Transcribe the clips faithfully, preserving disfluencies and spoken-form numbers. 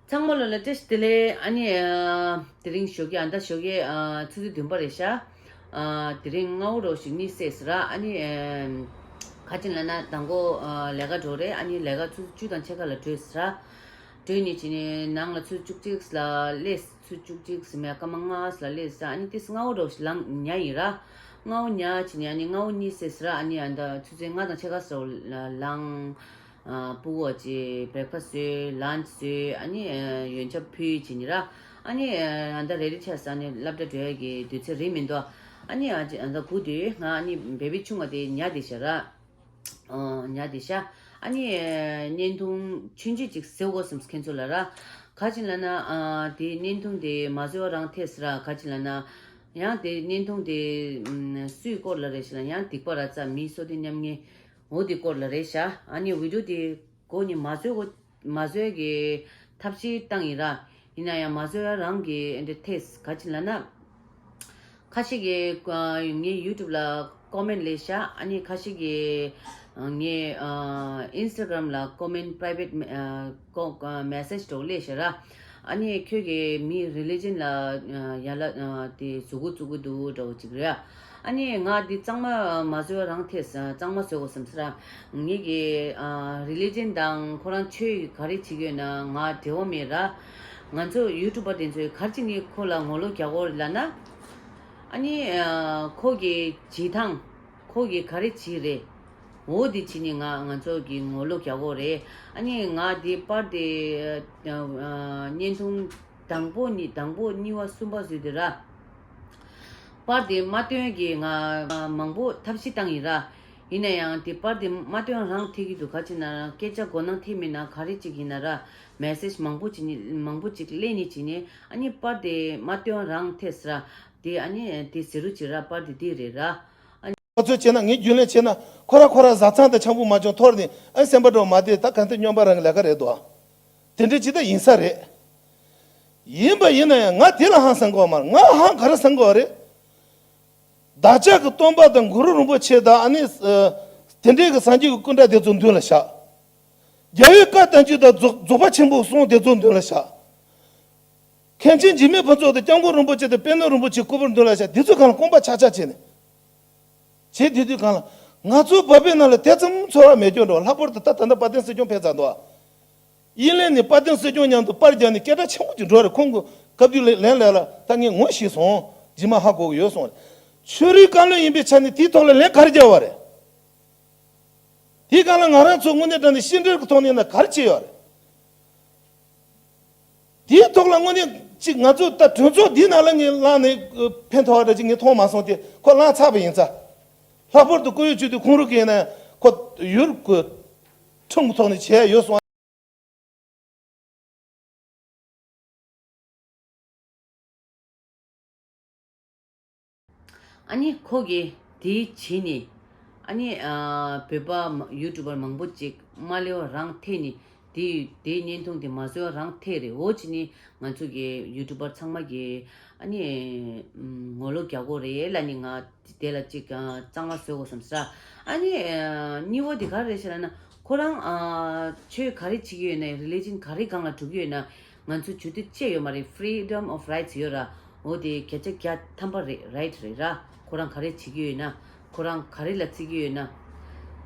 ཚང་མ་ལ་ལ་བཀྲ་ཤིས་བདེ་ལེགས། ཨ་ནི་ཨ་དེ་རིང་ཞོགས་ཀྱི་ཨ་ད་ཞོགས་ཀྱི་ཨ་ཆུ་ཚོད་བདུན་པ་རེད་ཤག་ཨ་དེ་རིང་སྔ་པོ་རོགས་ཤིག་གཉིད་སད་ཟེར་ར། ཨ་ནི་ཨ་ག་ཅི་ལབ་ན་དང་པོ་ཨ་ལས་ཀ་འགྲོ་རེད། ཨ་ནི་ལས་ཀ་ཆུ་ཚོད་བཅུ་དང་ཕྱེད་ཀ་ལ་གྲོལ་ཟེར་ར། གྲོལ་ནི་བྱས་ནི་ནང་ལ་ཆུ་ཚོད་བཅུ་གཅིག་ལ་སླེབས། ཆུ་ཚོད་བཅུ་གཅིག་ཟེར་མེད་སྐར་མ་ལྔ་ལ་སླེབས་ཟེར། ཨ་ནི་ཏིས་སྔ་པོ་རོགས་ཤིག་ལངས་ཉལ་ཡིན་ར། སྔ་པོ་ཉལ་བྱས་ནི་ཨ་ནི་སྔ་པོ་གཉིད་སད་ཟེར་ར། ཨ་ནི་ཨ་ད་ཆུ་ཚོད་ལྔ་དང་ཕྱེད་ཀ་ཙམ་ལ་ལངས། ཨ་སྤུ་གུ་ཅིག་བྷེ་རེག་ཕ་སི་བཟོས། ལན་ཆི་བཟོས། ཨ་ནི་ཨ་ཡོན་ཆབ་ཕུལ་བྱས་ནི་ར། ཨ་ནི་ཨ་ད་རེ་ཌི་ཆགས་ཟེར། ཨ་ནི་སློབ་གྲྭ་འགྲོ་ཡ་གི་དུས་ཚོད་རིང་མི་འདུག་ཨ་ནི་ཨ་ཅི་ཨ་ད་སྒུག་དུས་ང་ཨ་ནི་བེ་བི་ཆུང་བ་དེ་ཉལ་བསྡད་ཤག་ར། ཨོ་ཉལ་བསྡད་ཤག་ཨ་ནི་ཨ་བརྙན་ཐུང་ཆུང་ཆུང་ཅིག་བཟོ་དགོས་བསམ་ཁྱེད་ཚོ་ལ་ར། ག་ཅི་ལབ་ན་ཨ་དེ་བརྙན་ཐུང་དེ་མ་བཟོས་པ་རང་འཐད་ཟེར་ར། ག་ཅི་ལབ་ན་ཡང་དེ་བརྙན་ཐུང་དེ་ཨམ་སུའི་སྐོར་ལ་རེད་ཟེར་ན་ཡང་སྡིག་པ་ར་ཙ་མི་སོ་ཏི་མཉམ་ངེ་འོ་དེ་སྐོར་ལ་རེད་ཤག་ཨ་ནི་བི་ཌི་ཡོ་དེ་གོ་ནི་མ་བཟོས་གོ་མ་བཟོས་གི་ཐབས་ཤེས་བཏང་ཡིན་ར། ཡིན་ན་ཡང་མ་བཟོས་ཡ་རང་གི་འདི་ཐེས་ག་ཅི་ལབ་ན། ཁ་ཤས་ཀྱིས་ཨ་ངའི་ཡུ་ཊུབ་ལ་ཀོ་མེན་ཊི་སླེབས་ཤག་ཨ་ནི་ཁ་ཤས་ཀྱིས་ཨ་ངའི་ཨ་ཨིན་སི་ཊ་གྷ་རམ་ལ་ཀོ་མེན་ཊི་པ་རའི་ཝེ་ཊི་ཨ་ཀོ་ཨ་མེ་སེ་ཇི་འདྲ་བོ་སླེབས་ཤག་ར། ཨ་ནི་ཁྱོད་ཀྱིས་མི་རི་ལི་ཇན་ལ་ཨ་ཡ་ལ་ཨ་དེ་ཟུག་གུ་བཙུགས་གི་འདུག་འདྲ་བོ་ཅིག་རེད། ཨ་ནི་ང་འདི་གཙང་མ་མ་བཟོས་པ་རང་ཐེས་གཙང་མ་བཟོ་དགོས་བསམ་ཟེར་ར། ངེད་ཀྱི་ཨ་རི་ལི་ཇན་དང་ཁོ་རང་ཆོས་ག་རེ་བྱེད་ཀྱི་ཡོད་ན་ང་འབྲེལ་བ་མེད་ར། ང་ཚོ་ཡུ་ཊུབ་པ་དེ་ཚོས་ག་རེ་བྱེད་ངས་ཁོ་ལ་ངོ་ལོག་རྒྱག་དགོས་རེད་ལབ་ན། ཨ་ནི་ཨ་ཁོ་གི་བྱེད་སྟངས་ཁོ་གིས་ག་རེ་བྱེད་རེད། འོ་དེ་བྱེད་ནི་ང་ང་ཚོ་གི་ངོ་ལོག་རྒྱག་དགོས་རེད། ཨ་ནི་ང་དེ་པར་དེ་ཨ་བརྙན་ཐུང་དང་པོ་གཉིས་དང་པོ་གཉིས་པ་གསུམ་པ་བཟོས་དེ་ར། པར་དེ་མ་སྟོན་གྱི་ང་མང་པོ་ཐབས་ཤེས་བཏང་ཡིན་ར། ཡིན་ན་ཡང་དེ་པར་དེ་མ་སྟོན་རང་ཐེ་གི་འདུག་ག་ཅི་ན་སྐད་ཆ་མགོ་ནང་ཐེ་མིན་ན་ག་རེ་ཅིག་ཡིན་ན་ར། མེ་སེ་ཇི་མང་པོ་ཅིག་ནི་མང་པོ་ཅིག་སླེབས་ནི་ཅིག་ནི་ཨ་ནི་པར་དེ་མ་སྟོན་རང་ཐེ་ཟེར་ར། དེ་ཨ་ནི་དེ་ཟེར་རུ་ཅིག་ར་པར་དེ་དེ་རེད་ར། ཨ་ནི་ཁོ་ཚོས་བྱས་ན་ངས་རྒྱུན་ལས་བྱས་ན་ཁོ་ར་ཁོ་ར་བཟའ་ཚང་དང་ཆང་བུ་མ་བྱུང་ཐོར་ནི་ཨ་སེམས་པ་འགྲོ་མ་བདེ་ད་ག་འདི་སྨྱོན་པ་རང་གི་ལས་ཀ་རེད་དོ། དེ་འདྲ་ཅི་ལྟ་ཡིན་ས་རེད། ཡིན་པ་ཡིན་ན་ཡང་ང་དེ་ལ་ཧང་སང་གི་ཡོད་མ་རེད། ང་ཧང་ག་རེ་སང་གི་ཡོད་རེད། བདག་ཅག་གི་སྟོན་པ་དང་གུ་རུ་རིན་པོ་ཆེ་དང་ཨ་ནི་ཨ་དེ་འདྲའི་གི་སངས་རྒྱས་ཀྱི་སྐུ་འདྲ་དེ་ཚོ་མདུན་ལ་བཞག་རྒྱལ་བའི་བཀའ་བསྟན་བཅོས་དང་རྫོགས་རྫོགས་པ་ཆེན་པོའི་གསུང་དེ་ཚོ་མདུན་ལ་བཞག་མཁན་ཆེན་འཇིགས་མེད་ཕུན་ཚོགས་དང་སྐྱབས་མགོན་རིན་པོ་ཆེ་དང་པད་ནོར་རིན་པོ་ཆེའི་སྐུ་པར་མདུན་ལ་བཞག་དེ་ཚོའི་སྒང་ལ་སྐོམ་པ་ཆག་ཆག་བྱས་ནས། བྱས་དེ་དུས་སྒང་ལ་ང་ཚོ་བོད་པའི་ནང་ལ་དེ་ཙམ་ཚོར་བ་མེད་རྒྱུ་འགྲོ། ལྷག་པར་དུ་ད་ད་ལྟ་དཔལ་ལྡན་སྲིད་སྐྱོང་ཕེབས་ཚར་འདུག་དབྱིན་ལན་ནས་དཔལ་ལྡན་སྲིད་སྐྱོང་མཉམ་དུ་པར་རྒྱག་ནས་སྐད་གྲགས་ཆེན་པོ་ཅིག་འགྲོ་རེད། ཁོང་གི་སྐབས་དུས་ལན་ལན་ལ་ད་ངས་ངོ་ཤེས་སོང་། རྗེས་མ་ཧ་གོ་གི་ཡོད་སོང་། ཆོས་རིག་བཀའ་བློན་ཡིན་པའི་ཆ་ནས་དེའི་ཐོག་ལ་ལན་ག་རེ་རྒྱག་པ་རེད། དེའི་སྒང་ལ་ང་རང་ཚོ་དངོས་གནས་དྲང་གནས་ཤེས་འདྲིས་ཀྱི་ཐོག་ནས་ན་ག་རེ་བྱས་ཡོད་རེད། དེའི་ཐོག་ལ་དངོས་གནས་ཅིག་ང་ཚོ་ད་གྲོས་ཚོགས་འདིའི་ནང་ལ་ངས་བླངས་ནས་ཕན་ཐོགས་པ་འདྲ་ཅིག་ངས་མཐོང་མ་སོང་སྟེ་ཁོ་བླངས་ཚར་བ་ཡིན་ཙང་། ལྷག་པར་དུ་བཀུར་འོས་སྤྱི་འཐུས་ཁོང་རང་གིས་ཡིན་ན་ཁོ་ཡུལ་གྱི་ཁྲིམས་ཀྱི་ཐོག་ནས་བྱས་ཡོད་སོང་། ཨ་ནི་ཁོ་གིས་དེ་བྱས་ནས་ཨ་ནི་ཨ་བོད་པ་མ་ཡུ་ཊུབ་པར་མང་པོ་ཅིག་མ་སླེབས་པ་རང་ཐད་ནས་དེ་དེའི་བརྙན་ཐུང་དེ་མ་བཟོས་པ་རང་ཐད་རེད། འོ་བྱས་ནས་ང་ཚོ་གི་ཡུ་ཊུབ་པར་ཚང་མ་གིས་ཨ་ནི་ངོ་ལོག་རྒྱག་དགོས་རེད་ལབ་ནས་ང་དེ་ལ་ཅིག་གཙང་མ་བཟོ་དགོས་བསམ་ས། ཨ་ནི་གཉིས་པ་དེ་ག་རེ་རེད་ཟེར་ན་ཁོ་རང་ཨ་ཆོས་ག་རེ་བྱེད་ཀྱི་ཡོད་ན་རི་ལི་ཇན་ག་རེ་སྒང་ལ་འགྲོ་གི་ཡོད་ན། ང་ཚོ་ཇུས་གཏོགས་བཅས་ཡོད་མ་རེད། Freedom of Rights ཡོད་ར། འོ་དེ་བརྒྱ་ཆ་བརྒྱ་ཐམ་པ་རེད། རའིཊ་རེད་ར། ཁོ་རང་ག་རེ་བྱེད་ཀྱི་ཡོད་ན། ཁོ་རང་ག་རེ་ལ་བརྩི་གི་ཡོད་ན།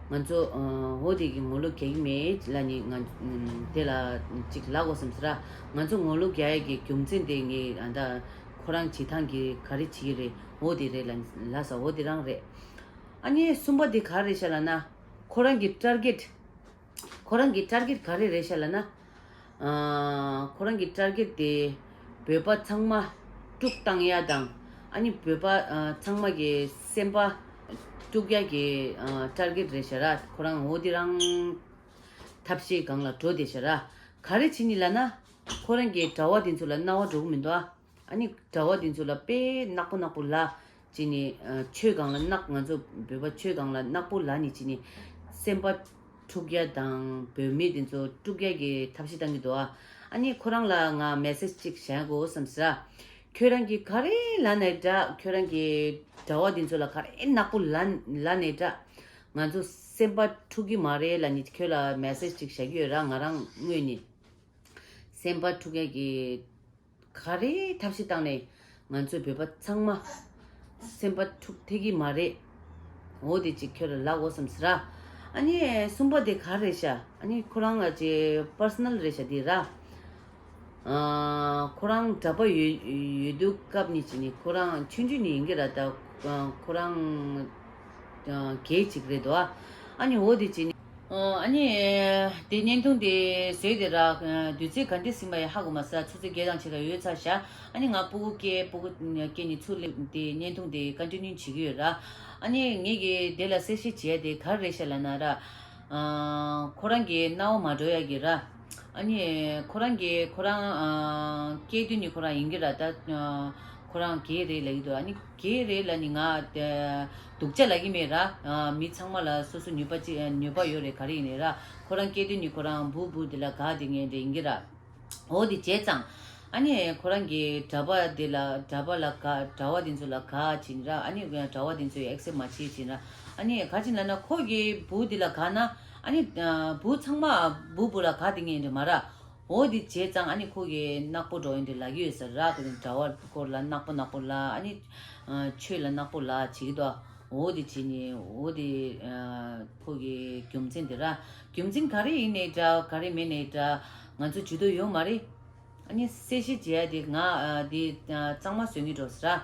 ང་ཚོ་ཨ་འོ་དེ་གི་ངོ་ལོག་རྒྱག་གི་མེད་ལབ་ནི་ང་དེ་ལ་ཅིག་ལབ་དགོས་བསམ་ས་ར། ང་ཚོ་ངོ་ལོག་རྒྱག་ཡ་གི་རྒྱུ་མཚན་དེ་ངས་ཨ་ད་ཁོ་རང་བྱེད་སྟངས་ཀྱི་ག་རེ་བྱེད་ཀྱི་རེད། འོ་དེ་རེད་ལབ་ལབ་ས་འོ་དེ་རང་རེད། ཨ་ནི་གསུམ་པ་དེ་ག་རེ་ཤག་ལབ་ན། ཁོ་རང་གི་ཊར་གེཊ་ཁོ་རང་གི་ཊར་གེཊ་ག་རེ་རེད་ཤག་ལབ་ན། ཨ་ཁོ་རང་གི་ཊར་གེཊ་དེ་བོད་པ་ཚང་མ་དཀྲུགས་བཏང་ཡ་དང་། ཨ་ནི་བོད་པ་ཨ་ཚང་མ་གི་སེམས་པ་དཀྲུགས་ཡ་གི་ཨ་ཊར་གེཊ་རེད་ཤག་ར། ཁོ་རང་འོ་དེ་རང་ཐབས་ཤེས་སྒང་ལ་འགྲོ་བསྡད་ཤག་ར། ག་རེ་བྱེད་ནི་ལབ་ན། ཁོ་རང་གི་གྲྭ་པ་དེ་ཚོ་ལ་སྣང་བ་འགྲོ་གི་མི་འདུག་ཨ། ཨ་ནི་གྲྭ་པ་དེ་ཚོ་ལ་དཔེ་ནག་པོ་ནག་པོ་ལབ་བྱས་ནས་ཨ་ཆོས་སྒང་ལ་ནག་ང་ཚོ་བོད་པ་ཆོས་སྒང་ལ་ནག་པོ་ལབ་ནས་བྱས་ནས་སེམས་པ་འཁྲུག་ཡ་དང་བོད་མི་དེ་ཚོ་དཀྲུག་ཡ་གི་ཐབས་ཤེས་བཏང་གི་འདུག་ཨ། ཨ་ནི་ཁོ་རང་ལ་ང་མེ་སེ་ཇི་ཅིག་བྱ་དགོས་བསམ་ས། ཁྱོད་རང་གིས་ག་རེ་ལབ་ནའི་འདྲ། ཁྱོད་རང་གིས་གྲྭ་པ་དེ་ཚོ་ལ་ག་རེ་ནག་པོ་ལབ་ལབ་ནའི་འདྲ། ང་ཚོ་སེམས་པ་འཁྲུག་གི་མ་རེད་ལབ་ནས་ཁྱོད་ལ་མེ་སེ་ཇི་ཅིག་བྱ་གི་ཡོད་ར། ང་རང་ངོས་ནས། སེམས་པ་འཁྲུག་ཡ་གི་ག་རེ་ཐབས་ཤེས་བཏང་ནས་ང་ཚོའི་བོད་པ་ཚང་མ་སེམས་པ་འཁྲུག་ཐེ་གི་མ་རེད། འོ་དེ་ཅིག་ཁྱོད་ལ་ལབ་དགོས་བསམ་ཟེར་ར། ཨ་ནི་གསུམ་པ་དེ་ག་རེད་ཤག་ཨ་ནི་ཁོ་རང་ལ་ཅེ་པར་སོ་ནལ་རེད་ཤག་དེ་ར། ཨ། ཁོ་རང་གྲྭ་པ་ཡོད་ཡོད་དུས་སྐབས་ནས་ཅི་ནས་ཁོ་རང་ཆུང་ཆུང་ནས་ཡིན་གྱི་ར། ད་ཁོ་རང་ཨ་རྒས་ཅིག་རེད་དོ། ཨ་ནི་འོ་དེ་ཅི་ནས་ཨ་ནི་དེ་བརྙན་ཐུང་དེ་བཟོས་དེ་ར། དུས་ཚོད་ག་འདྲ་ཟིན་པ་ཡང་ཧ་གོ་མ་སོང་། ཆུ་ཚོད་བརྒྱད་དང་ཕྱེད་ཀ་ཡོལ་ཚར་ཤག་ཨ་ནི་ང་སྤུ་གུ་སྐྱེལ་སྤུ་གུ་སྐྱེལ་ནས་ཚུར་སླེབས་དེ་བརྙན་ཐུང་དེ་ཀོན་ཊི་ནིའུ་བྱེད་ཀྱི་ཡོད་ར། ཨ་ནི་ངེད་ཀྱིས་དེ་ལ་གསལ་བཤད་བྱས་དེ་ག་རེ་རེད་ཤག་ལབ་ན་ར། ཨ། ཁོ་རང་གི་སྣང་བ་མ་འགྲོ་ཡ་གི་ར། ཨ་ནི་ཁོ་རང་གི་ཁོ་རང་ཨ། སྐྱེས་དུས་ནས་ཁོ་རང་ཡིན་གྱི་ར། ད་ཨ། ཁོ་རང་རྒས་རེད་ལབ་ཀྱི་འདུག་ཨ་ནི་རྒས་རེད་ལབ་ནི་ང་ཨ། སྡུག་ཅག་ལབ་ཀྱི་མེད་ར། ཨ། མི་ཚང་མ་ལ་སོ་སོ་ནུས་པ་ཅི་ནུས་པ་ཡོད་རེད། ག་རེ་ཡིན་ནའི་ར། ཁོ་རང་སྐྱེས་དུས་ནས་ཁོ་རང་འབུ་འབུ་དེ་ལ་དགའ་དེ་ངན་རེད་ཡིན་གྱི་ར། འོ་དེ་བྱས་ཙང་། ཨ་ནི་ཁོ་རང་གི་གྲྭ་པ་དེ་ལ་གྲྭ་པ་ལ་དགའ། གྲྭ་བ་དེ་ཚོ་ལ་དགའ་བྱས་ནི་ར། ཨ་ནི་གྲྭ་བ་དེ་ཚོས་ཨེག་སེབ་མ་བྱེད་བྱས་ནི་ར། ཨ་ནི་ག་ཅི་ལབ་ན་ཁོ་གི་བུ་དེ་ལ་དགའ་ན། ཨ་ནི་བུ་ཚང་མ་བུ་བུ་ལ་དགའ་དེ་ངན་རེད་མ་ར། འོ་དེ་བྱས་ཙང་ཨ་ནི་ཁོ་གི་ནག་པོ་འགྲོ་ཡིན་དེ་ལབ་ཀྱི་ཡོད་ས་ར། ཁོ་གི་གྲྭ་བ་སྐོར་ལ་ནག་པོ་ནག་པོ་ལབ། ཨ་ནི་ཆོས་ལ་ནག་པོ་ལབ་བྱེད་ཀྱི་འདུག་འོ་དེ་བྱས་ནི་འོ་དེ་ཁོ་གི་རྒྱུ་མཚན་དེ་ར། རྒྱུ་མཚན་ག་རེ་ཡིན་ནའི་འདྲ་ག་རེ་མིན་ནའི་འདྲ་ང་ཚོ་ཇུས་གཏོགས་ཡོད་མ་རེད། ཨ་ནི་གསལ་བཤད་བྱེད་ཡ་དེ་ང་ཨ་དེ་ཨ་གཙང་མ་བཟོ་གི་འགྲོ་ཟེར་ར།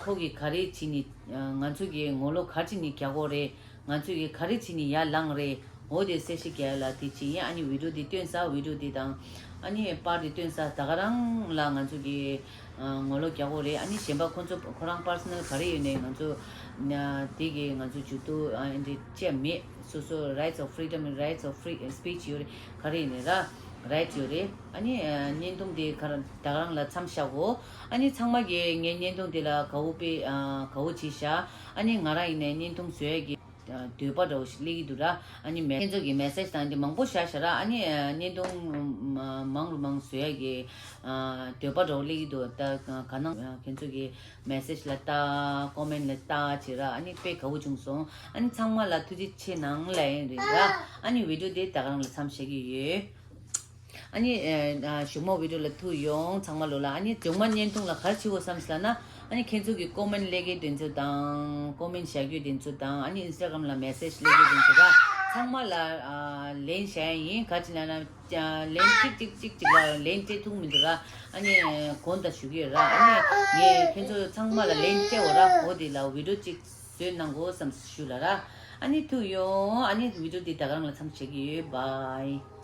ཁོ་གིས་ག་རེ་བྱས་ནི་ཨ་ང་ཚོ་གིས་ངོ་ལོག་ག་རེ་བྱས་ནི་རྒྱག་དགོས་རེད། ང་ཚོ་གིས་ག་རེ་བྱས་ནི་ཡར་ལངས་རེད། འོ་དེ་གསལ་བཤད་རྒྱག་ཡ་ལ་དེ་བྱས་ཡིན། ཨ་ནི་བི་ཌིའོ་དེ་སྟོན་ས། བི་ཌིའོ་དེ་དང་ཨ་ནི་པར་དེ་སྟོན་ས། ད་ག་རང་ལ་ང་ཚོ་གིས་ཨ་ངོ་ལོག་རྒྱག་དགོས་རེད། ཨ་ནི་གཞན་པ་ཁོ་ཚོ་ཁོ་རང་པར་སོ་ནལ་ག་རེ་ཡོད་ནའི་ང་ཚོ་ཨ་དེ་གིས་ང་ཚོ་ཇུས་གཏོགས་ཨ་འདི་བྱས་མེད། སོ་སོ་rights of freedom, rights of free speech ཡོད་རེད། ག་རེ་ཡིན་ནའི་ར་རའིཊ་ཡོད་རེད། ཨ་ནི་ཨ་བརྙན་ཐུང་དེ་ག་ར་ད་ག་རང་ལ་མཚམས་བཞག་གོ། ཨ་ནི་ཚང་མ་གིས་ངའི་བརྙན་ཐུང་དེ་ལ་དགའ་བོ་དཔེ་ཨ་དགའ་བོ་བྱས་ཤག་ཨ་ནི་ང་རང་ཡིན་ནའི་བརྙན་ཐུང་བཟོ་ཡ་གི་ཨ་འདོད་པ་འདྲ་བོ་ཞིག་སླེབས་ཀྱི་འདུག་ར། ཨ་ནི་མེ་ཁྱེད་ཚོ་གི་མེ་སེ་ཇི་དང་དེ་མང་པོ་བཞག་ཤག་ར། ཨ་ནི་ཨ་བརྙན་ཐུང་མ་མང་རུ་མང་བཟོ་ཡ་གི་ཨ་འདོད་པ་འདྲ་བོ་སླེབས་ཀྱི་འདུག་ད་ག་ནང་ཨ་ཁྱེད་ཚོ་གི་མེ་སེ་ཇི་ལ་ལྟ། ཀོ་མེན་ཊི་ལ་ལྟ་བྱས་ར། ཨ་ནི་དཔེ་དགའ་བོ་བྱུང་སོང་། ཨ་ནི་ཚང་མ་ལ་ཐུགས་རྗེ་ཆེ་གནང་ལབ་ཡིན་རེད་ར། ཨ་ནི་བི་ཌིའོ་དེ་ད་ག་རང་ལ་མཚམས་བཞག་གི་ཡོད། ཨ་ནི་ཨ་གཞུག་མ་བི་ཌིའོ་ལ་ཐུག་ཡོང་། ཚང་མ་ལོ་ལ། ཨ་ནི་གཞུག་མ་བརྙན་ཐུང་ལ་ག་རེ་བྱེད་དགོས་བསམ་ཟེར་ན། ཨ་ནི་ཁྱེད་ཚོ་གི་ཀོ་མེན་ཊི་སླེབས་མཁན་དེ་ཚོ་དང་། ཀོ་མེན་ཊི་བཞག་རྒྱུ་དེ་ཚོ་དང་། ཨ་ནི་ཨིན་སི་ཊ་གྷ་རམ་ལ་མེ་སེ་ཇི་སླེབས་མཁན་དེ་ཚོ་ར། ཚང་མ་ལ་ཨ་ལན་བཞག་ཡ་ཡིན། ག་ཅི་ལབ་ན། ལན་གཅིག་གཅིག་གཅིག་གཅིག་ལ་ལན་སྤྲད་ཐུབ་མི་འདུག་ར། ཨ་ནི་དགོངས་དག་ཞུ་གི་ཡོད་ར། ཨ་ནི་ངས་ཁྱེད་ཚོ་ཚང་མ་ལ་ལན་སྤྲད་འོ་ར། འོ་དེ་ལ་བི་ཌིའོ་གཅིག་བཟོས་གནང་དགོས་བསམ་ཞུ་ལ་ར། ཨ་ནི་ཐུག་ཡོང་། ཨ་ནི་བི་ཌིའོ་དེ་ད་ག་རང་ལ་མཚམས་བཞག་གི་ཡོད། བྷའི།